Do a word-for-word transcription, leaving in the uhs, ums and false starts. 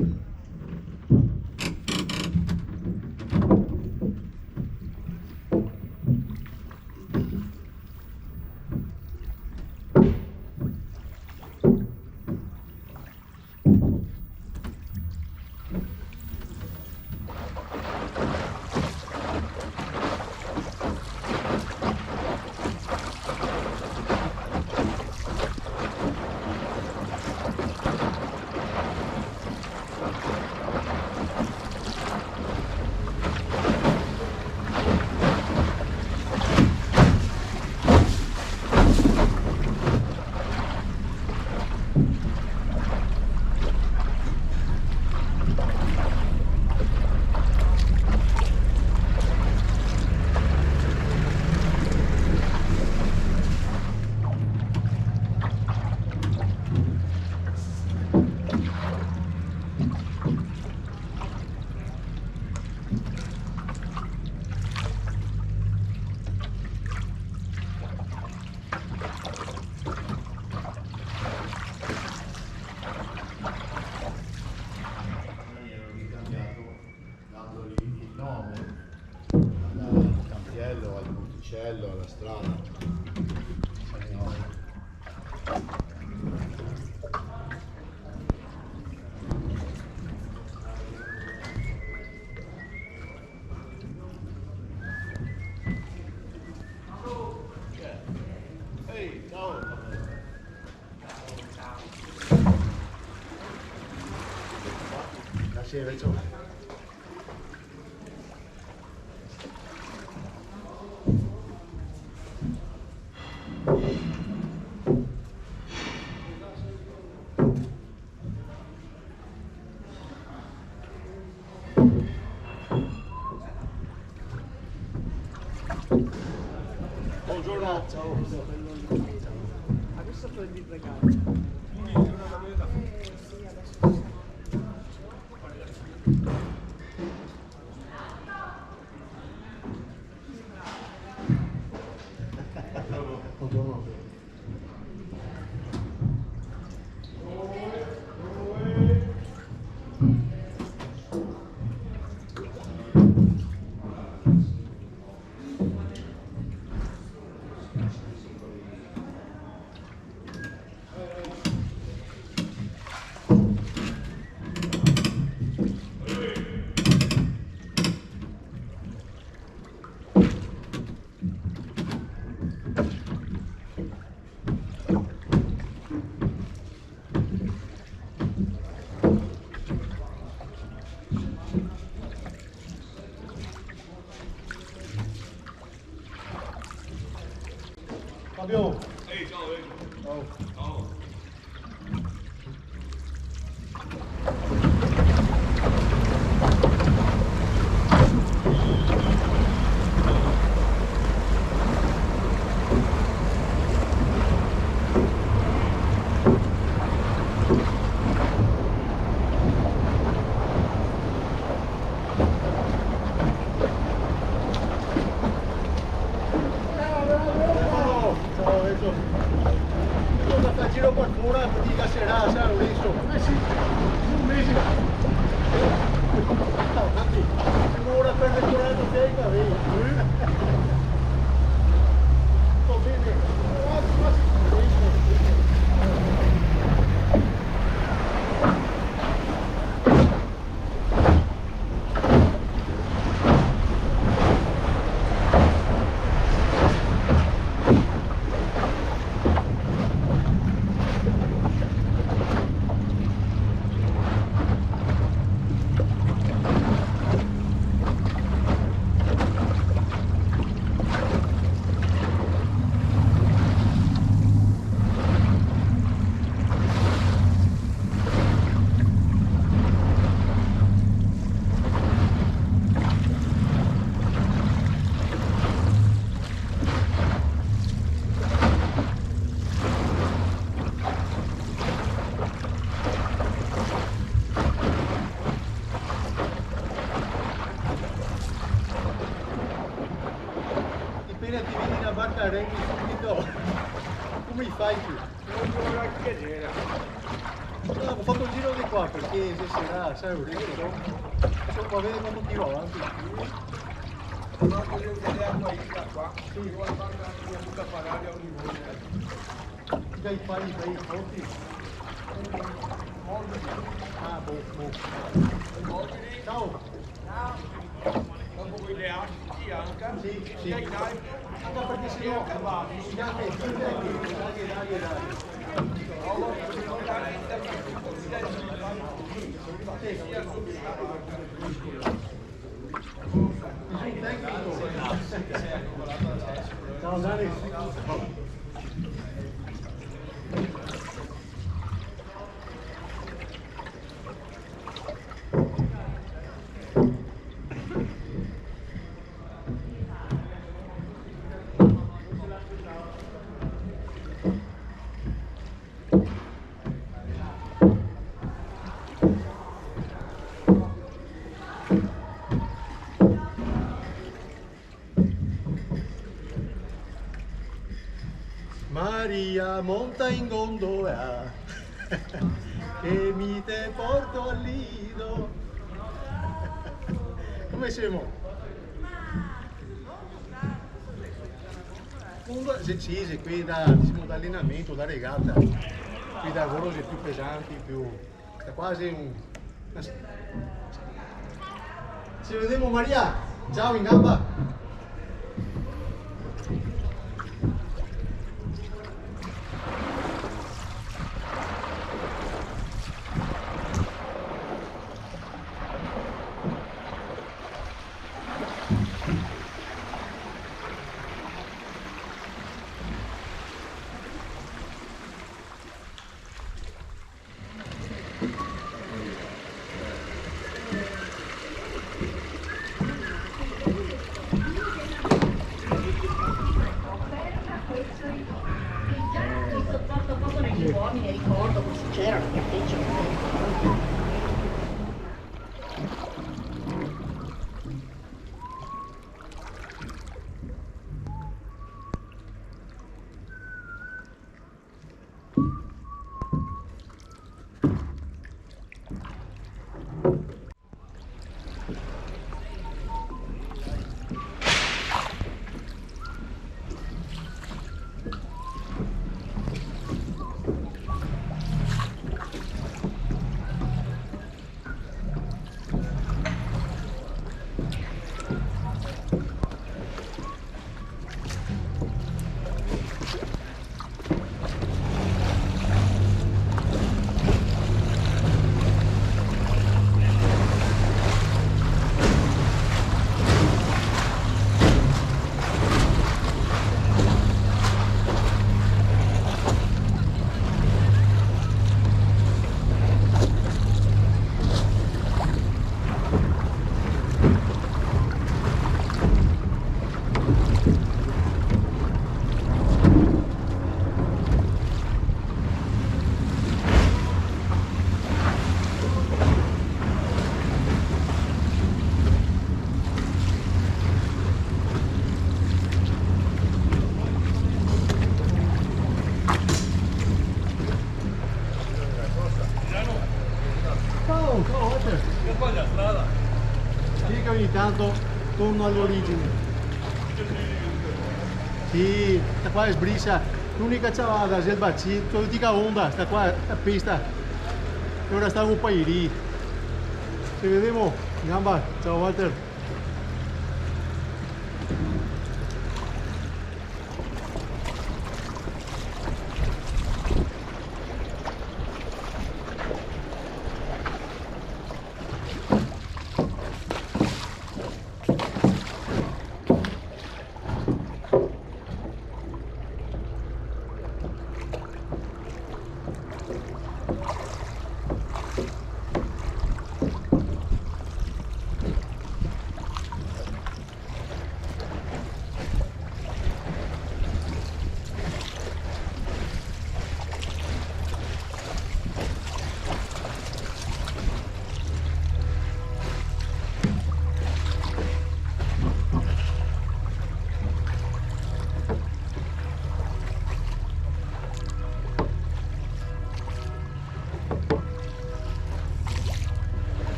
Noi gli hanno ricambiato dandogli il nome al cantiello, al ponticello, alla strada. Ehi, ciao. Grazie, vecchio. Buongiorno. Ciao. Adesso prendi il regalo. Fabio. Ehi, ciao, Enrico. Ciao. Ciao. Ciao, Enzo. Cosa fa giro qua fora, ti casserà, sa, Lorenzo? Eh sì, un mese. Ciao, Matti. Siamo ora per decorare te i capelli. Sto bene. Quasi, quasi. Appena ti vedi una barca, arrendi subito. Come fai ti? No, go fato el giro de Qua, parché se sarà, sa, el resto, insoma, va ben quanto tiro avanti. Ma voio vedar qua, qua. Sì. Io la parlo anca co la parada a un livel. Dai, fai, fai, forti. Ah, boh, boh. Ciao. Dopo quei de Asci, anca? Sì, sì. Dai, dai. Anca parché se no, dai, dai, dai, dai. Sì. Ciao, Dani. Maria, monta in gondola, che mi te porto al nido. Come semo? Comunque, sì, sì, sì, qui da, disemo, da alenamento, da regata, qui da lori xe più pesanti, più Sta quasi un... Se vedemo, Maria. Ciao, in gamba. Ciao, ciao, Walter. Che sbaglia strada? Sì, che ogni tanto torno alle origini. Sì, sta qua xe sbrisa. L'unica ciavada xe el bacin, tuta onda, sta qua, sta pista. E ora stemo un po' lì. Se vedemo, in gamba. Ciao, Walter.